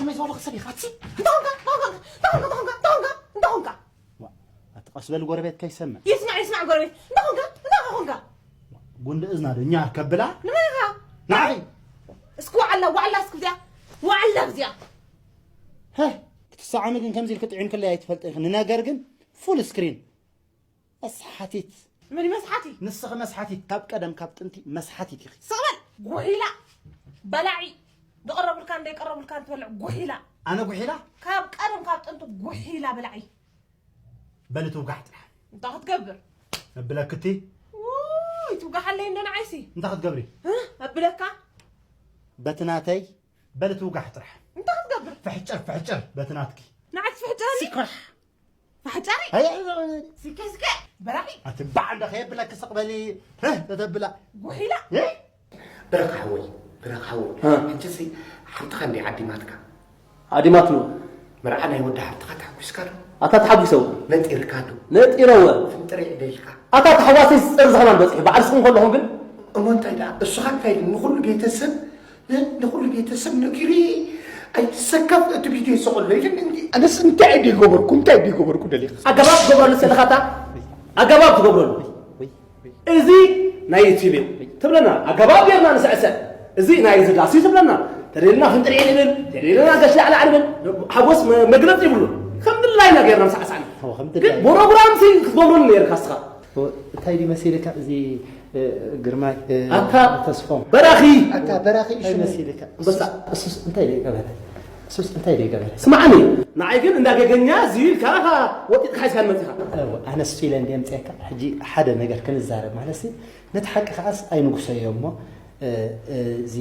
መይ ዝበልኹ ሰብ ኢኻ፣ ኣትሲ? እንታይ ኾንካ? እንታይ ኾንካ? እንታይ ኾንካ? እንታይ ኾንካ? እንታይ ኾንካ? እንታይ ኾንካ? ዋ፣ ኣቲ ቀስ በል፣ ጎረቤት ከይሰምዕ። ይስማዕ፣ ይስማዕ ጎረቤት። እንታይ ኾንካ? እንታይ ኾንካ? ጉንዲ እዝና ዶ እኛ ከብላ? ንመን ኢኻ? ንዓኺ። እስኪ ዋዕላ፣ ዋዕላ እስኪ ብዚኣ። ዋዕላ ብዚኣ። ሀህ፣ ክትሰዓሚ ግን ከምዚ ኢልክ ጥዒምክለይ ኣይትፈልጥን ኢኺ። ንነገር ግን ፉል ስክሪን። መስሓቲት። መን እዩ መስሓቲ? ንስኺ መስሓቲት፣ ካብ ቀደም ካብ ጥንቲ መስሓቲት ኢኺ። ስቕ በል! ጉሒላ! በላዒ! ዝቐረቡልካን ዘይቀረቡልካን ትበልዕ ጉሒላ! ኣነ ጉሒላ? ካብ ቀደም ካብ ጥንቲ ጉሒላ በላዒ! በሊ ትውጋሕ ጥራሕ። እንታይ ክትገብር? እብለክቲ? ውይ፣ ትውጋሓለይ እንዶ ንዓይሲ! እንታይ ክትገብሪ? እ? እብለካ? በቲ ናተይ፣ በሊ ትውጋሕ ጥራሕ። እንታይ ክትገብር? ፍሕጭር፣ ፍሕጭር፣ በቲ ናትኪ። ንዓይ ትፍሕጭረኒ? ሲኮሕ! ማሕጨሪ? ኣይ፣ ኣይ፣ ኣይ፣ ኣይ። ስኬ፣ ስኬ፣ በራኺ። ኣቲ ባዕ እንዳ ከየብለኪ ስቕ በሊ። ህህ፣ ተተብላ። ጉሒላ። እ? ብረኽ ሓወይ፣ ብረኽ ሓወይ። እ። ሕጂ ሲ ሓብትኻ እንዲ ዓዲማትካ? ዓዲማት ነው። መርዓ ናይ ወዲ ሓብትኻ ተሓጒስካ ዶ? ኣታ ተሓጒሰ እወ። ነጢርካ ዶ? ነጢረ እወ። ፍንጥሬ ኢለ ኢልካ? ኣታ ታሕዋሰይ ዝጸር ዝኸናን በጺሑ። በዓል ስኹም ከለኹም ግን? እሞ እንታይ ደኣ? እሱኻ እንታይ ንኹሉ ቤተሰብ ንኹሉ ቤተሰብ ነጊሩ ኣይትሰከፍ፣ እቲ ቪድዮ ይስቐሎ ኢለን እንዲ። ኣነስ እንታይ ድዩ ገበርኩ? እንታይ ድዩ ገበርኩ ደሊኻ? ኣገባብ ትገብረሉ ዘለኻ እታ ኣገባብ ትገብረሉ። እዚ ናይ ዩቲዩብ እዩ ትብለና፣ ኣገባብ ጌርና ንስዕስዕ። እዚ ናይ እዚ ዳስ እዩ ትብለና፣ ተደሊና ፍንጥርዒ ንብል፣ ተደሊና ገሽ ላዕላዕ ንብል። ሓጎስ መ-፣ መግለጺ ይብሉ። ከም ድላይና ጌርና ንሳዕሳዕና። እወ፣ ከም ግን ድላይና። ፕሮግራም ሲ ክትገብረሉ ነይርካ እስኻ። እንታይ ድዩ መሲልካ እዚ፣ እ፣ ግርማይ፣ እ፣ ኣታ ተስፎም? በራኺ! ኣታ በራኺ እንታይ ሽሙ? መሲልካ? በቃ። እሱስ፣ እሱስ እንታይ ደይ ገበረ? እሱስ እንታይ ደይ ገበረ? ስማዕኒ፣ ንዓይ ግን እንዳ ገገኛ እዚ ኢልካ ኢኻ ወጢጥካ ሓይስካን መጺኻ። እወ፣ ኣነ እሱ ኢለ እንደ ምጽአካ፣ ሕጂ ሓደ ነገር ክንዛረብ ማለት ሲ፣ ነቲ ሓቂ ከኣስ ኣይንጉሰዮ እሞ፣ እ፣ እ፣ እዚ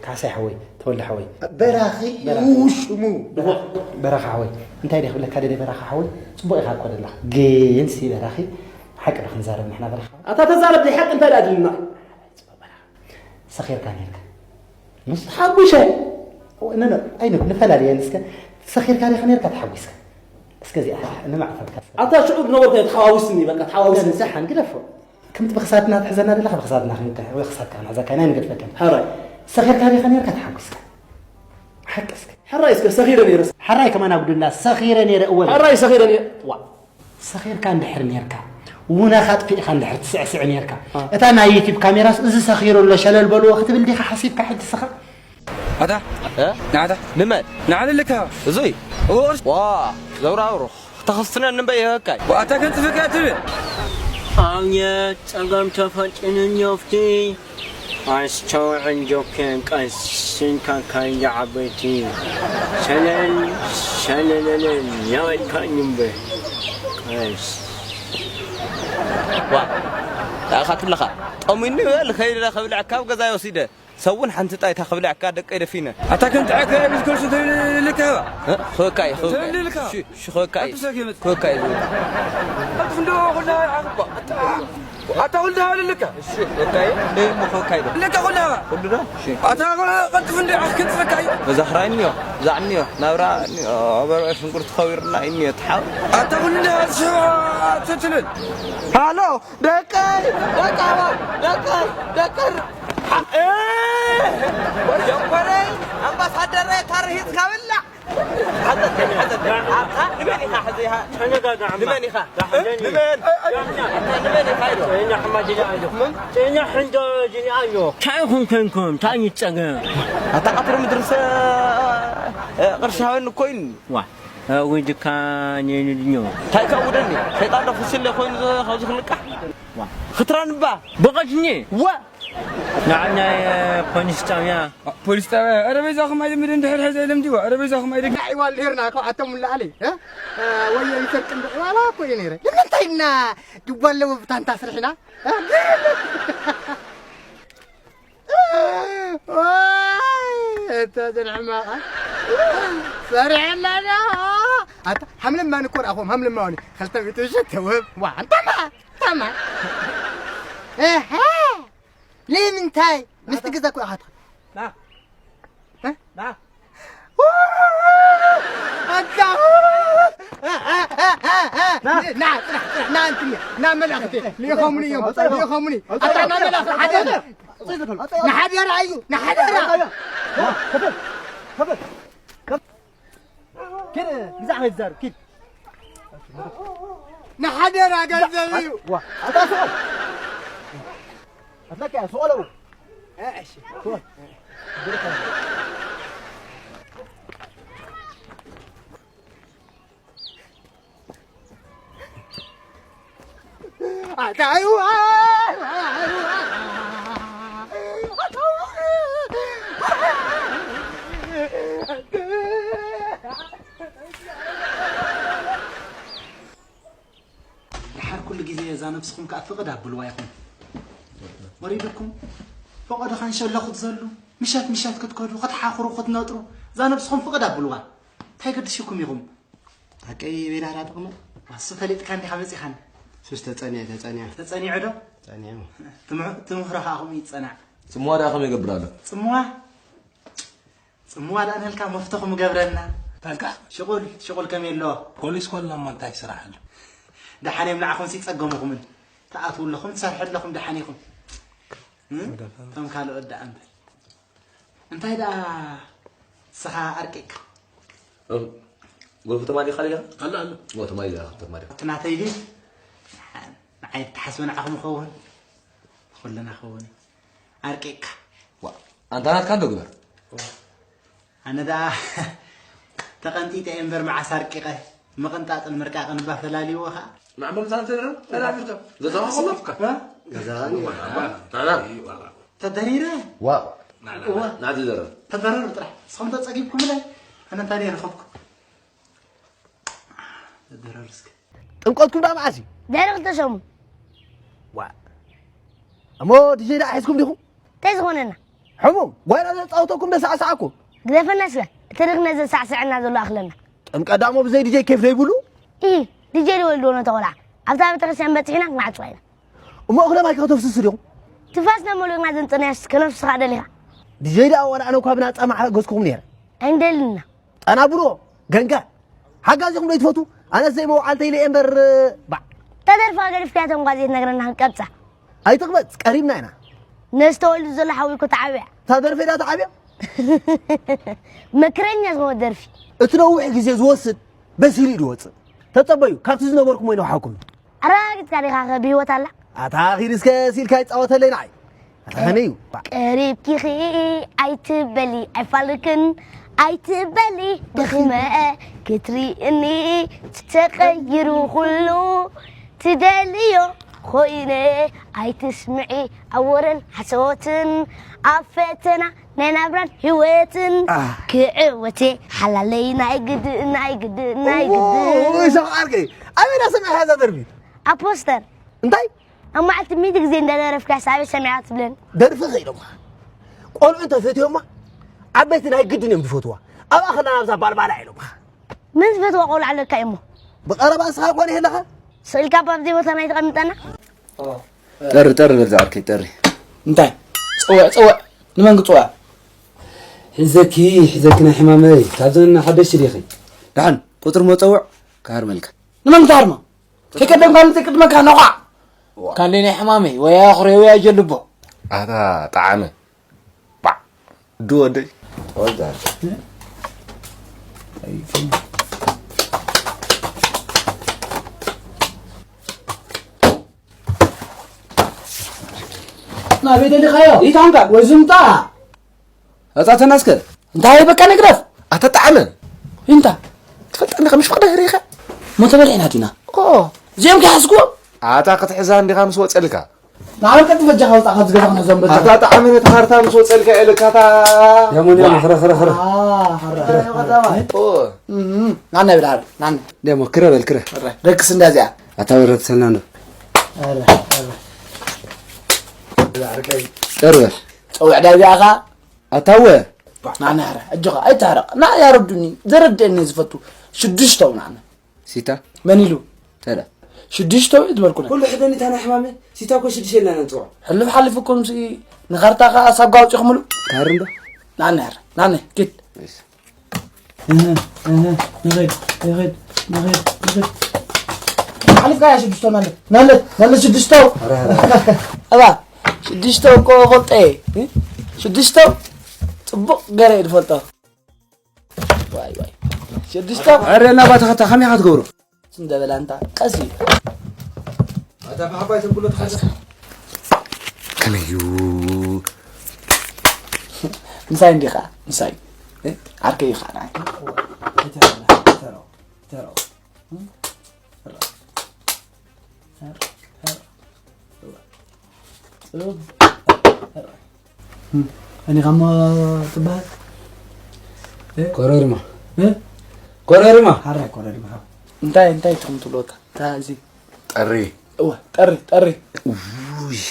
ካሕሳይ ሓወይ፣ ተወልደ ሓወይ። በራኺ በራኺ። እዩ ሽሙ። በራኺ ሓወይ፣ እንታይ ደይ ክብለካ ደለ በራኺ ሓወይ? ጽቡቕ ኢኻ እኮ ደለኻ። ግን ሲ በራኺ፣ ሓቂ ዶ ክንዛረብ ንሕና በራኺ? ኣታ ተዛረብ፣ ዘይሓቂ እንታይ ደኣ ድልና? ጽቡቕ በራኺ። ሰኺርካ ነርካ። ምስ ሓጉሸ። ነ፣ ነ፣ ኣይነ፣ ንፈላለየን እስከ። ሰኺርካ ዲኻ ነርካ ተሓጒስካ? እስከ እዚኣ ንማዕፈልካ እስከ። ኣታ ሽዑ ዝነበርካዮ ተሓዋዊስኒ፣ በቃ ተሓዋዊስኒ። ደሓን ግደፎ። ከምቲ ብኽሳድና ትሕዘና ዘለኻ ብኽሳድና ክንከ-፣ ወይ ክሳድካ ክንሕዘካ ኢና፣ ኣይንገድፈካን። ሕራይ። ሰኺርካ ዲኻ ነርካ ተሓጒስካ? ሓቂ እስከ። ሕራይ እስከ ሰኺረ ነይረ። ሕራይ ከማን ኣብ ዱላ ሰኺረ ነይረ እወ። ሕራይ ሰኺረ ነይረ። ዋ። ሰኺርካ እንድሕር ነርካ፣ ውነኻ ኣጥፊእካ እንድሕር ትስዕስዕ ነርካ፣ አ። እታ ናይ ዩቲዩብ ካሜራስ እዚ ሰኺሩ ኣሎ ሸለል በልዎ ክትብል ዲኻ ሓሲብካ ሕጂ ስኻ? ኣታ? እ? ንዓታ? ንመን? ንዓለልካ። እዙይ? እዎ። ዋ፣ ዘውራውሩ። ተኸስትነኒ እምበር ይህበካይ። ወኣታ ከንጽፍካ ትብል። ኣውየ ጸገም ተፈጢኑኒ ዮፍቲ። ኣስተውዕል ጆኬ፣ ቀስ ኢልካ ካይንዲ ዓበይቲ። ሸለል ሸለለለል ያበልካኝ እምበር። ቀስ። ዋ፣ እንታይ ኢኻ ትብለኻ? ጠሙኒ በል፣ ከይደ ከብልዐካ ኣብ ገዛይ ወሲደ። ሰብ እውን ሓንቲ ጣይታ ክብልዐካ ደቀይ ደፊነ። ኣታ ከም ጥዐካ እየ ብዝከልሱ ትብልልካ። እ? ክበካ እዩ፣ ክበካ እዩ። ትብልልካ። ሺ፣ ሺ፣ ክበካ እዩ። ኣንቱ ሰኪ መጽ-፣ ክበካ እዩ ዝብል። ኣንቱ እንዶ ኩላ ዓቕባ። ኣታ፣ ኣታ ኩላ ሃልልካ። እሺ፣ ክበካ እዩ። እንደ እሞ ክበካ እዩ። ልካ ኩላ። ኩሉ ዶ? እሺ። ኣታ ቀልጥፍ እንደ ዓኽ ክንጽፈካ እዩ። መዛኽራይ እንዮ፣ ዛዕ እንዮ፣ ናብራ እንዮ፣ ኣበርዖ ሽንኩርቲ ከዊርና እንዮ፣ ትሓው። ኣታ ኩሉ እንደ ሽባ ትትልን። ሃሎ፣ ደቀይ፣ ደቀባ፣ ደቀይ፣ ደቀይ። እ፣ ወሸንኮረይ፣ ኣምባሳደረይ፣ ታርሂጽካ ብላዕ። ሓዘን፣ ሓዘን። ኣታ ንመን ኢኻ ሕዚ ኢኻ? ተነጋጋዕ እማ። ንመን ኢኻ? ዳሕንደኒ። ንመን? ዳሕና። ኣታ ንመን ኢኻ ኢሉ? ጨኛ ሕማ ጅኒ ኣዮ። ምን? ጨኛ ሕንዶ ጅኒ ኣዮ። እንታይ ኢኹም ኮንኩም? እንታይ እዩ ጸገም? ኣታ ቀትሪ ምድርሰ፣ እ፣ ቅርሺ ሃበኒ እኮ ኢሉኒ። ዋ፣ ኣውድካ ነንድኞ። እንታይ ከውደኒ? ሰይጣን ዶ ፍስለ ኮይኑ ዝ-፣ ካብዚ ክልቃሕ? ዋ። ክትረንባ። ብቐትኒ። ወ። ንዓናይ ፖሊስ ጣብያ። ፖሊስ ጣብያ። ኧረ በይዛኹም ኣይልምድ እንድሕር ሕዘ ኢሎም ዲዋ። ኧረ በይዛኹም ኣይልምድ። ዒዋ ልሄርና እኮ ኣቶም ላዕሊ፣ እ? እ፣ ወየ ይሰርቅ እንዶ ዒዋ ላ እኮ እዩ ነይረ። ንምንታይ እና ድጓ ኣለዎ ብታንታ ስርሕና? እ? ዋይ፣ እታ ዘን ሕማቓ። ፈሪሐና ዶ? ኣታ፣ ሃምለማን እኮ ረኣኹም፣ ሃምለማን። ኸልተ ሚእቲ ሽሕ ተውህብ። ዋ፣ እንታማ፣ እንታማ። እሀ፣ ለምንታይ? ምስቲ ገዛ እኮ ኢኻ ትኸ-፣ ና። እ? ና። ኣታ። ና። ና፣ ጽናሕ፣ ጽናሕ፣ ና፣ እንትን፣ ና፣ መልኣኽቲ። ልኢኾምኒ እዮም፣ ልኢኾምኒ። ኣታ፣ ና፣ መልኣኽቲ፣ ሓደ። ንሓደራ እዩ፣ ንሓደራ። ኪድ ግዛዕ ከይትዛረብ ኪድ። ንሓደራ ገንዘብ እዩ። ዋ ኣታ ስቆል ኣትለካ ስቆል ኣው እሺ። ኣታይዋ ድሓር ኩሉ ግዜ እዛ ነብስኹም ከኣ ፍቕድ ኣብልዋ ኢኹም። ወሪድኩም ፈቐዶ ካንሸሎ ክትዘሉ፣ ምሸት ምሸት ክትከዱ፣ ክትሓኽሩ፣ ክትነጥሩ፣ እዛ ነብስኹም ፍቕድ ኣብልዋ። እንታይ ገድሽኩም ኢኹም? ሓቀይ ቤዳራ ጥቕሚ? ዋሱ ፈሊጥካ እንዲኻ መጺኻን። ሱስ ተጸኒዐ፣ ተጸኒዐ። ተጸኒዑ ዶ? ጸኒዑ። ትምሕ-፣ ትምህሮ ከኣ ከምኡ ይጸናዕ። ጽምዋ ደኣ ከመይ ይገብር ኣሎ? ጽምዋ? ጽምዋ ደኣ ንህልካ መፍተኹም ገብረና። ታልካ? ሽቑል፣ ሽቑል ከመይ ኣሎ? ፖሊስ ኮልና እሞ እንታይ ስራሕ ኣሎ? ደሓን እዮም ንዓኹም ሲጸገሙኹምን። ትኣትዉ ኣለኹም፣ ትሰርሑ ኣለኹም፣ ደሓን ኢኹም። እም? እቶም ካልኦት ደኣ እምበር። እንታይ ደኣ ንስኻ ኣርቂቕካ? እም፣ ጎልፎ ተማሊኻ ዲኻ? ኣሎ፣ ኣሎ። ጎልፎ ተማሊኻ፣ ተማሊኻ። እቲ ናተይ ግን ንዓይ ተሓስበ ንዓኹም ይኸውን፣ ኩልና ይኸውን። ኣርቂቕካ። ዋ፣ ኣንታ ናትካ እንዶ ግበር። ኣነ ደኣ ተቐንጢጠ እየ እምበር መዓስ ኣርቂቐ። ምቕንጣጥን ምርቃቕን እባ ፈላልይዎ ኸኣ። ማዕበል ዛንተ ነው? ተናፊርካ። ገዛኻ ከለፍካ። እ? ገዛኻ ነው። ተደሪረ? ዋው። እዋ። ናቲ ዘረብ። ተደረሩ ጥራሕ። ንስኹም ተጸጊብኩምለይ፣ ኣነ እንታይ ደይ ረኸብኩ? ተደረሩ እስከ። ጥምቀትኩም ደኣ መዓስ እዩ? ድሕሪ ክልተ ሰሙን። ዋ። እሞ ዲጀ ደኣ ሒዝኩም ዲኹም? እንታይ ዝኾነና? ሕሙም፣ ጓይላ ዘጻውተኩም ደሳዕሳዕ እኮ። ግደፈና እስከ፣ እቲ ርኽነ ዘሳዕስዐና ዘሎ ኣኽለና። ጥምቀት ደኣ እሞ ብዘይ ዲጀ ኬፍ ዘይብሉ? ኢ፣ ዲጀ ዶ ወልድዎ ነቲ ቆልዓ? ኣብታ ቤተክርስትያን በጺሕና ክንዓጽዋ ኢና። እሞ እኽለ ማይ ከተፍስሱ ዲኹም? ትፋስና መሊእና ዘንጽናዮስ ከነፍስኻ ደሊኻ? ዲጀ ደኣ ዋላ ኣነ እኳ ብናጻ ምሓገዝኩኹም ነይረ። ኣይንደልን ኢና። ጠና ብሎ፣ ገንጋ። ሓጋዚኹም ዶ ይትፈቱ? ኣነስ ዘይመውዓልተይ ኢለ እየ እምበር፣ ባዕ። ተደርፋ ገዲፍካያ እቶም ጓል ዘይትነግረና ክንቀብጻ። ኣይትቕበጽ፣ ቀሪብና ኢና። ነዚ ተወልዱ ዘሎ ሓዊ እኮ ተዓብያ። እታ ደርፊ እያ ተዓብያ? መከረኛ ዝኾነ ደርፊ። እቲ ነዊሕ ግዜ ዝወስድ በሲሉ እዩ ዝወጽእ። ተጸበዩ፣ ካብቲ ዝነበርኩም ወይ ነውሓኩም። ኣረጋጊጽካ ዲኻ ከ ብህይወት ኣላ? ኣታ ኺድ እስከ ሲልካ ይጻወተለይ ንዓይ። ኣታ ኸመይ እዩ? ቀሪብኪኺ ኣይትበሊ፣ ኣይፋልክን ኣይትበሊ፣ ደኺመ ክትርእኒ ተቐይሩ ኩሉ ትደልዮ ኮይነ ኣይትስምዒ ኣብ ወረን ሓሶትን ኣብ ፈተና ናይ ናብራን ህይወትን ኣህ። ክዕወቴ ሓላለይ ናይ ግድን ናይ ግድን ናይ እዎ፣ ግድን። ወይ ሰምዓልከ? ኣበይ ዳ ሰሚዕካ እዛ ደርፊ? ኣብ ፖስተር። እንታይ? ኣብ መዓልቲ ሚእቲ ግዜ እንዳደረፍካ ሳበይ ሰሚዓ ትብለኒ? ደርፊ ከ ኢሎምኻ። ቆልዑ እንተፈትዮማ ዓበይቲ ናይ ግድን እዮም ዝፈትዋ። ኣብኣ ከላ ናብዛ ባልባላ ኢሎምኻ። መን ዝፈትዋ ቆልዓ ኣለካ እሞ? ብቐረባ ንስኻ ኮነ ኣለኻ? ስቕ ኢልካ እባ ኣብ ዘይቦታና ኣይተቐምጠና። ጠሪ፣ ጠሪ በል ዝዓርከይ፣ ጠሪ። እንታይ? ጽውዕ፣ ጽውዕ። ንመን ክጽውዕ? ሒዘኪ፣ ሒዘኪ ናይ ሕማመይ። ካብዘን ሓደሽቲ ዲኺ? ደሓን፣ ቁጽሪ መጸውዕ ክሃርመልካ። ንመን ክትሃርማ? ከይቀደምካ ንዘይቅድመካ ነዃዕ። ዋ። ካለይ ናይ ሕማመይ፣ ወይ ኣኽርዮ ወይ ኣጀልቦ። ኣታ ጠዓመ። ባዕ። ዱ ወደይ። ተወልዳ። ናበይ ደሊኻዮ? ኢታንካ። ወይ ዝምጣ። ኣጻተና እስከ። እንታይ በቃ ንግደፍ። ኣታ ጠዓመ። እንታ። ትፈልጠኒ ከም ሽፍቕዳ ሪኻ። ሞ ተበሊዕና ዲና? ኦ። እዚኦም ከሓዝኩዎም? ኣታ ክትሕዛ እንዲኻ ምስ ወጸልካ። ንዓመት ቀልጢፍ በጃኻ ውጻእ ካብዚ ገዛ ክንሕዞም በጃኻ። ኣታ ጠዓመ ነቲ ካርታ ምስ ወጸልካ ኢለካ እታ። ያሞን ያሞ፣ ዋ። ኽረ፣ ኽረ፣ ኽረ። ኣ፣ ኽረ። ኦ። እም፣ ናና ይብል ሓደ፣ ናና። ደሞ ክረ በል፣ ክረ። ኽረ። ደቅስ እንዳ እዚኣ። ኣታ ወረት ሰልና እንዶ። ኧረ፣ ኧረ። ጠር በል። ጸውዕ ዳ እዚኣ ኸኣ። ኣታወ። ናና ኸረ፣ ኣጆኻ፣ ኣይትሕረቕ። ና ያረዱኒ፣ ዘረድአኒ ዝፈቱ። ሽዱሽተው ናና። ሲታ? መን ኢሉ? ተዳ። ሽዱሽተ ውዒ ዝበልኩ ነ። ኩሉ ሕደኒ እታ ናይ ሕማመይ። ሲታ እኮ ሽዱሽተ ኢልና ኢና ንጽውዖ። ሕሉፍ ሓሊፉ እኮ ምስኡ ንኻርታ ኸኣ ሳጓ ኣውጺኹምሉ? ካር እንዶ? ናነ፣ ናነ፣ ኪድ። እህ፣ እህ፣ ንኺድ፣ ንኺድ፣ ንኺድ፣ ንኺድ። ሓሊፍካያ ሽዱሽተ ናለ፣ ናለ፣ ናለ ሽዱሽተ። ኧረ፣ ኧረ። እባ፣ ሽዱሽተ እኮ ፈልጦ እየ። እ? ሽዱሽተ ጽቡቕ ገይረ እየ ዝፈልጦ። ዋይ፣ ዋይ። ሽዱሽተ። ኣረ ናባትኻ ከመይ ኢኻ ትገብሮ? ስም ደበላ እንታ ቀስ እዩ። ኣታ ብዓባይ ተንብሎ ተኸዘ። ከመይ እዩ? ምሳይ እንዲኻ፣ ምሳይ። እ? ዓርከይ ኢኻ ንዓይ። ተራው፣ ተራው፣ ተራው። እኒኻ እሞ ትበሃል? እ? ኮረሪማ። እ? ኮረሪማ። ሓራይ ኮረሪማ። እንታይ፣ እንታይ ትኹም ትብሎ እታ፣ እታ እዚ? ጠሪ። እወ፣ ጠሪ፣ ጠሪ። ውይ።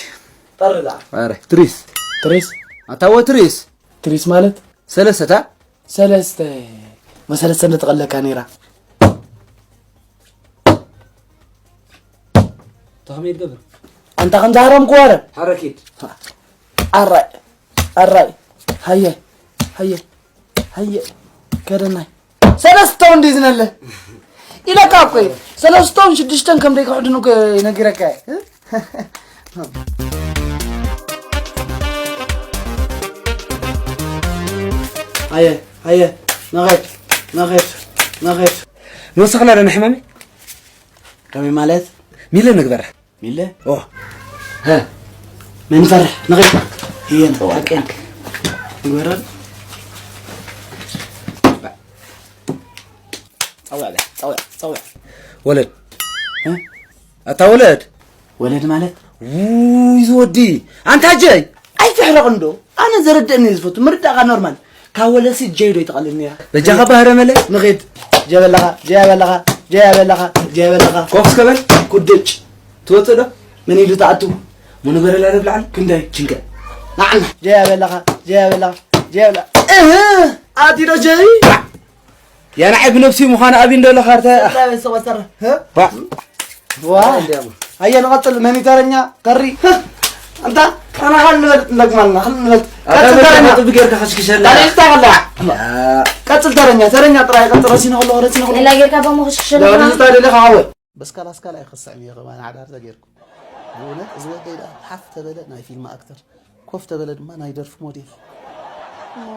ጠሪ ዳ። ኣረ፣ ትሪስ። ትሪስ? ኣታ ወ ትሪስ? ትሪስ ማለት? ሰለስተ ታ? ሰለስተ። መሰለስተ እንደ ተቐለካ ነይራ። ተኸመይ ትገብር? ኣንታ ከም ዛህሮም ክወረ። ሓረኪድ። ኣራይ፣ ኣራይ። ሃየ፣ ሃየ፣ ሃየ። ከደናይ። ሰለስተውን እንዲዝነለ። ኢለካ እኮ እዩ። ሰለስተውን ሽዱሽተን ከም ደይክሕድኑ እኮ ነጊረካ እየ። ሃየ፣ ሃየ። ናኸድ፣ ናኸድ፣ ናኸድ። ንወስኽላ ዶ ንሕመሚ? ከመይ ማለት? ሚለ ንግበራ። ሚለ? ኦ። ሀ። መን ይፈርሕ? ንኸይ። ህየን፣ ኦ፣ ሓቀን። ንግበራ። ጸውዕ በል፣ ጸውዕ፣ ጸውዕ። ወለድ። እ? ኣታ ወለድ። ወለድ ማለት? ውይ፣ እዚ ወዲ። ኣንታ ጀይ። ኣይትሕረቕ እንዶ። ኣነ ዘረድእኒ ዝፈቱ። ምርዳእካ ኖርማል። ካብ ወለሲ ጀይ ዶ ይተቐልል ነይራ? በጃኻ ባህረ መለ። ንኺድ። ጀበለኻ፣ ጀበለኻ፣ ጀበለኻ፣ ጀበለኻ። ኮፍ እስከ በል። ኩድጭ። ትወጽእ ዶ? መን ኢሉ ትኣቱ? ሙኑ በረላ ዶ ብልዓል? ክንደይ? ችንገ። ንዓና። ጀበለኻ፣ ጀበለኻ፣ ጀበለ-፣ እህ! ኣቲ ዶ ጀይ? ያ ንዓይ ብነብሲ ምዃን ኣብይ እንዶ ለኻርተ። ሰላም፣ ሰቆጠር። ህ? ዋ። ዋ። ኣየ፣ ንቐጽል። መን እዩ ተረኛ? ከሪ። ኣንታ፣ ኣና ኻል ንበልጥ፣ ንደግማልና፣ ኻል ንበልጥ። ኣታ ቀጽል በቃ ተረኛ። ነጥቢ ጌርካ ኸሽክሸልና። ታዲያ እንታይ ኸላ? ያ። ቀጽል ተረኛ፣ ተረኛ ጥራይ ቀጽል። ረሲና ኸሎ፣ ረሲና ኸሎ። ሌላ ጌርካ በሞ ኸሽክሸልና። ዳውን ዝታ ደለ ኻወ። በስካል ኣስካል ኣይኸስዕን እዩ፣ ኸማን ሓዳር ተጌርኩ። ብእውነት፣ እዚ ወደይ ደኣ ሓፍ ተበለ ናይ ፊልም ኣክተር፣ ኮፍ ተበለ ድማ ናይ ደርፊ ሞዴል። እሞ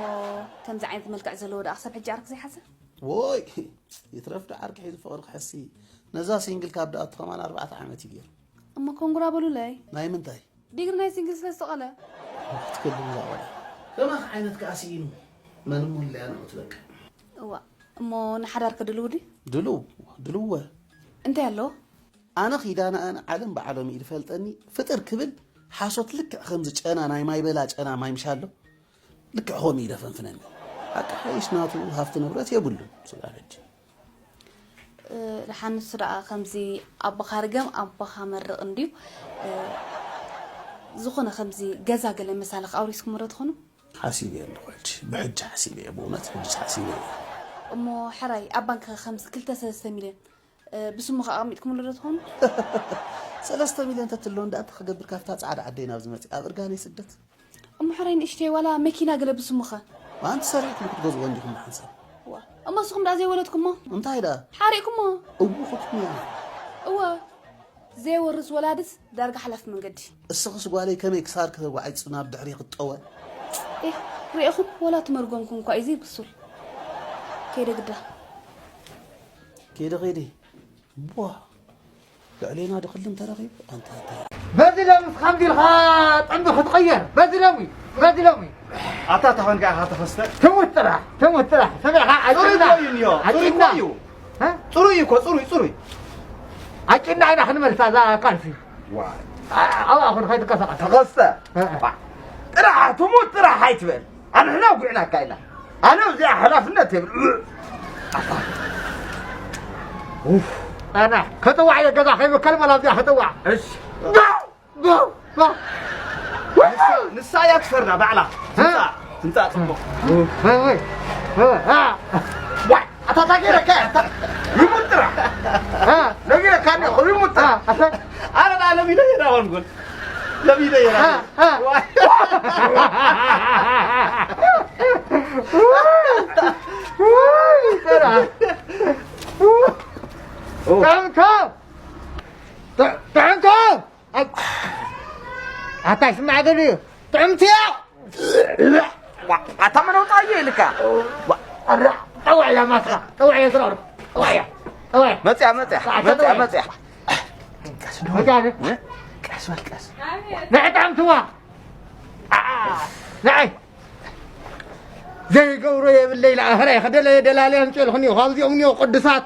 ከምዚ ዓይነት መልክዕ ዘለዎ ደኣ ክሳብ ሕጂ ዓርኪ ዘይሓዘ? ወይ፣ ይትረፍ ዶ ዓርኪ ሒዙ ፍቕሪ ክሕሲ? ነዛ ሲንግል ካብ ደኣ ከማን ኣርባዕተ ዓመት እዩ ገይሩ። እሞ ኮንግራ በሉለይ። ናይ ምንታይ? ዲግሪ ናይ ሲንግል ስለ ዝተቐለ። ክትክልም እዛ ቆልዓ። ከማኺ ዓይነት ከኣ ስኢኑ። መን እሞ ኢልያ ንዑ ትበቅዕ። እዋ፣ እሞ ንሓዳር ከ ድልው ድዩ? ድልው፣ ድልውወ። እንታይ ኣለዎ? ኣነ ኪዳነኣን ዓለም በዓሎም ኢሉ ፈልጠኒ፣ ፍጥር ክብል ሓሶት ልክዕ ከምዚ ጨና ናይ ማይ በላ ጨና ማይ ምሻሎ ልክዕ ኾም ኢለ ፈንፍነኒ። ሓቂ ሓይሽ ናቱ ሃፍቲ ንብረት የብሉን፣ ስጋ ሕጂ። እ፣ ደሓን ንሱ ደኣ ከምዚ ኣቦኻ ርገም ኣቦኻ መርቕ እንድዩ። እ፣ ዝኾነ ከምዚ ገዛ ገለ መሳለኽ ኣውሪስኩምዎ ዶ ትኾኑ? ሓሲበ ኣለኹ ሕጂ፣ ብሕጂ ሓሲበ እየ፣ ብእውነት ሕጂ ሓሲበ እየ። እሞ ሕራይ ኣብ ባንክ ከምዚ ክልተ ሰለስተ ሚልዮን፣ እ፣ ብስምኻ ኣቐሚጥኩምሉ ዶ ትኾኑ? ሰለስተ ሚልዮን ተትህልወኒ ደኣ እንታይ ክገብር ካብታ ጻዕዳ ዓደይ ናብዚ መጺኣ ኣብ እርጋነይ ስደት? እሞ ሕራይ ንእሽተይ ዋላ መኪና ገለ ብስምኻ? ኣንቲ ሰሪሕኩም ክትገዝእዎ እንዲኹም ብሓንሳብ። ዋ፣ እሞ ንስኹም ደኣ ዘይወለድኩሞ? እንታይ ደኣ? ሓሪእኩሞ? እው፣ ኹትኩም እያ። እወ፣ ዘይወርስ ወላድስ ዳርጋ ሓላፊ መንገዲ። እስኽስ ጓለይ ከመይ ክሳድኪ ተጓዒጹ ናብ ድሕሪ ክትጠወ? ኤህ፣ ርኤኹም ወላ ትመርጎምኩም እኳ እዩ ዘይብሱል። ከይደ ግዳ። ከይደ፣ ከይደ። ቧ፣ ልዕሌና ዶ ክልም ተረኺቡ? ኣንታ፣ ኣንታ። በዚ ሎምስ ከምዚ ኢልካ ጥንቢ ክትቕየር? በዚ ሎሚ፣ በዚ ሎሚ። ኣታ፣ እታ ኾንካ ኢኻ ተኸስተ? ትሙት ጥራሕ፣ ትሙት ጥራሕ። ሰሚዕኻ? ጽሩይ ዓጭና፣ እኮ እዩ እኒኦ፣ ጽሩይ እኮ ዓጭና። እዩ። እ? ጽሩይ እኮ፣ ጽሩይ፣ ጽሩይ። ዓጭና ኢና ክንመልሳ እዛ ቃልሲ። ዋይ። ኣ-፣ ኣብኣ ኹን ከይትንቀሳቐስ። ተኸስተ። እ፣ እ። ዋ። ጥራሕ፣ ትሙት ጥራሕ ኣይትበል። ኣንሕና ኣውጒዕናካ ኢና። ኣነ ኣብዚኣ ሓላፍነት የብል። ኣታ። ኡፍ። ኣና፣ ክጥዋዕ እየ ገዛ ከይበከል መላ ኣብዚኣ ክጥዋዕ። እሺ። ዶ! ዶ! ዶ! ንሳ፣ ንሳ እያ ትፈርዳ ባዕላ። እ? ትምጻእ፣ ትምጻእ ጽቡቕ። እ፣ እ፣ እ፣ እ። ዋይ፣ ኣታ፣ ኣታ፣ ገይረካ፣ ኣታ፣ ይሙት ጥራሕ። እ? ነጊረካ እኒኦ፣ ይሙት ጥራሕ። እ፣ ኣታ። ኣነ ደኣ ለሚደ እየ ዳውን ጎል። ለሚደ እየ ዳውን። እ፣ እ። ዋይ። ውይ፣ ጥራሕ። ኦ። ጥዕምካ! ጥ-፣ ጥዕምካ! ኣይ፣ ኣታ ይስማዕ ገለ እዩ። ጥዕምቲ እያ። ዋ፣ ኣታ መን ኣውጻ እዩ ኢልካ? ዋ፣ ኣረ፣ ጠዋዕ እያ ማስራ፣ ጠዋዕ እያ ዝረቕርብ፣ ጠዋዕ እያ፣ ጠዋዕ እያ። መጽያ፣ መጽያ፣ መጽያ፣ መጽያ። ቀስ ዶ። መጽያ ዶ። እ? ቀስ በል፣ ቀስ። ንዕጣም ትዋ። ኣ፣ ንዓይ። ዘይገብሮ የብለይ፣ ለኣኸራይ ከደለ ደላልያን ጨልኹን እዩ። ካብዚኦም እኒኦ ቅዱሳት።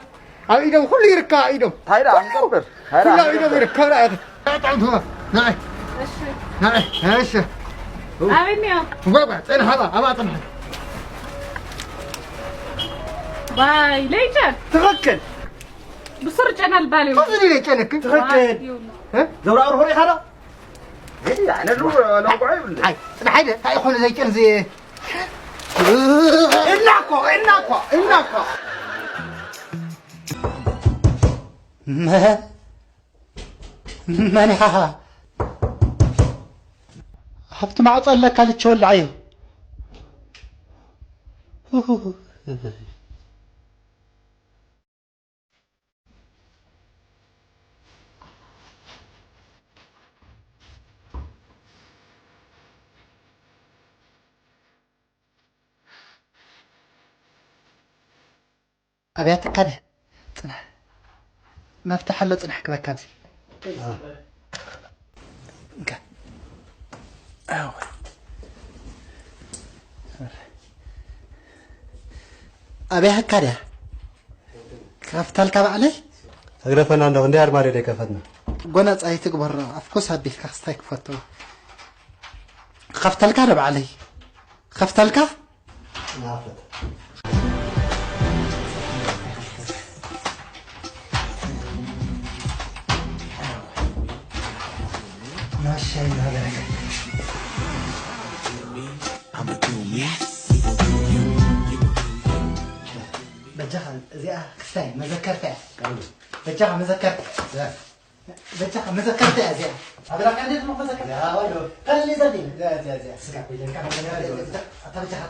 ኣብ ኢዶም ኩሉ ይርከብ፣ ኣብ ኢዶም። እንታይ ደኣ ክንገብር? እንታይ ደኣ ኩሉ ኣብ ኢዶም ክንገብር? ይርከብ፣ ንዓይ። ንዓይ፣ እሺ። ንዓይ፣ እሺ። ኣበይ እኒኦ? ጓ፣ ጓ፣ ጽንሕ፣ ኣብኣ፣ ኣብኣ ጽንሕ። ባይ፣ ለይጨን። ትኽክል። ብሱር ጨና ልባል እዩ። እዚ ለይጨን እክ። ትኽክል። ዋይ፣ ይኸውልህ። እ? ዘውራ ኣውርሆ ኢኻ ዶ? ይሄ ያለ ነው፣ ለውቋ ይብልህ። ኣይ፣ ጽንሕ፣ ኣይደ፣ እንታይ ይኾነ ዘይጨን እዚ? እና እኮ፣ እና እኮ፣ እና እኮ። መ-፣ መን ኢኻ? ሃብቲ ማዕጾ ኣለካ ልቸ ወላዓዮ። ኣብያትካ ድያ? ጽናሕ። መፍትሕ ኣሎ፣ ጽናሕ ክበካ ኣብዚ። እንካ። ኣዎ። ኣብያትካ ድያ? ከፍታልካ ባዕለይ? ተግረፈና እንዶ፣ እንደ ኣርማድዮ ደይ ከፈትና። ጎናጻ ኣይትግበሮ፣ ኣፍኮስ ኣቢልካ ክስታይ ክፈቶ። ከፍተልካ ዶ ባዕለይ? ከፍተልካ? ናፈት። ማሻይ ናበረከ። በጃኻ እዚኣ ክስታይ መዘከርታ እያ። በጃኻ መዘከርታ። በጃኻ መዘከርታ እያ እዚኣ። ኣበላካ እንዴት ነው መዘከርታ? ያ፣ ወዶ። ካልእ ዘርጊ። እዚኣ፣ እዚኣ፣ እዚኣ። ስጋ ኮይደልካ መዘከርታ። ኣታ በጃኻ